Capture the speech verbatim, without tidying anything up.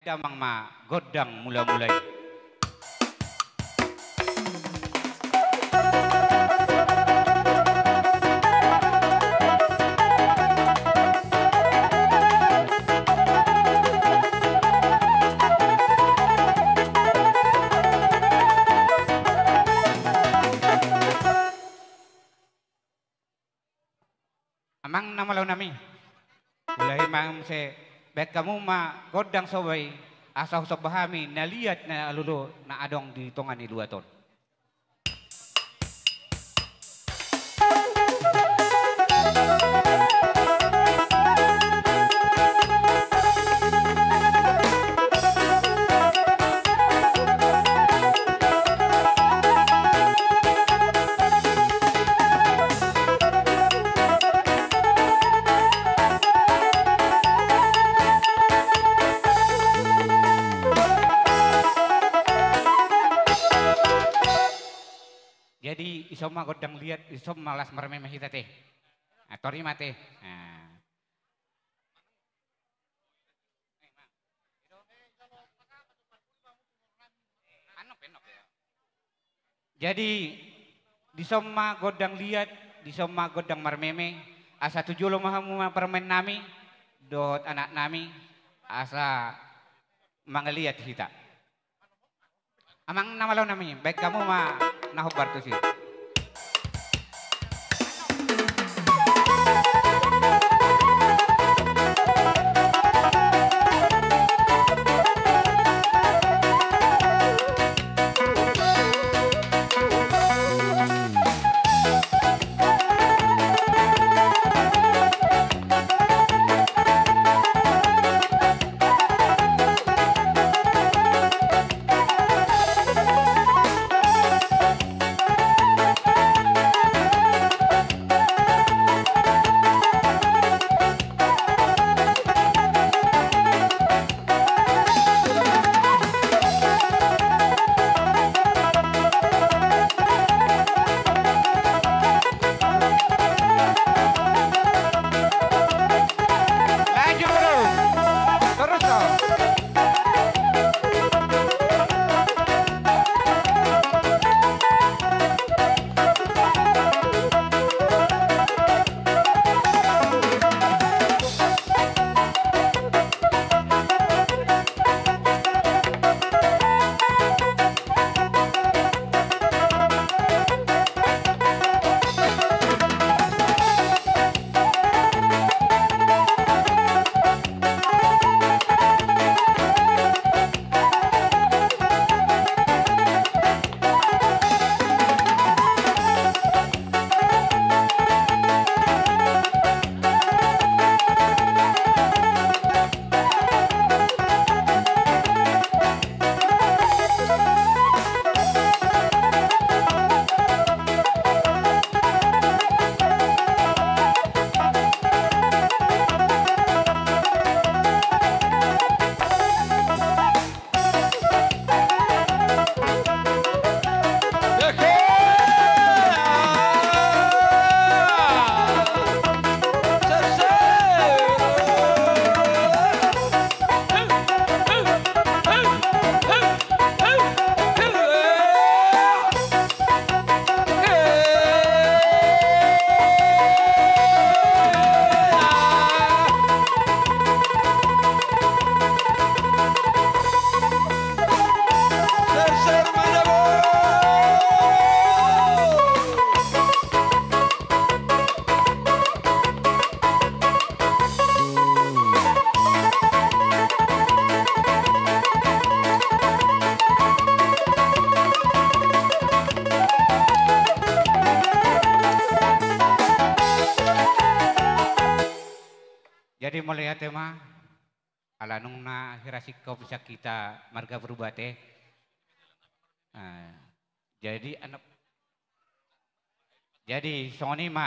Damang ma gondang mula-mula i. Amang na malo nami. Mulahi ma muse, baen hamu ma gondang soba i, asa husomba hami na liat na lolo na adong di tonga ni luat on. Jadi, ison ma gondang liat, ison ma las marmeme hita te. Ah, tori ma te. Ah. Jadi, dison ma gondang liat, dison ma gondang marmeme, asa tu jolo ma hamu ma parumaen nami, dohot anak nami, asa mangaliat hita. Amang na malo nami, baen hamu ma na hombar tusi. Jadi mauliate ma, ala nunga hira singkop sian hita marga Purba te. Ah, jadi anak, jadi songon i ma.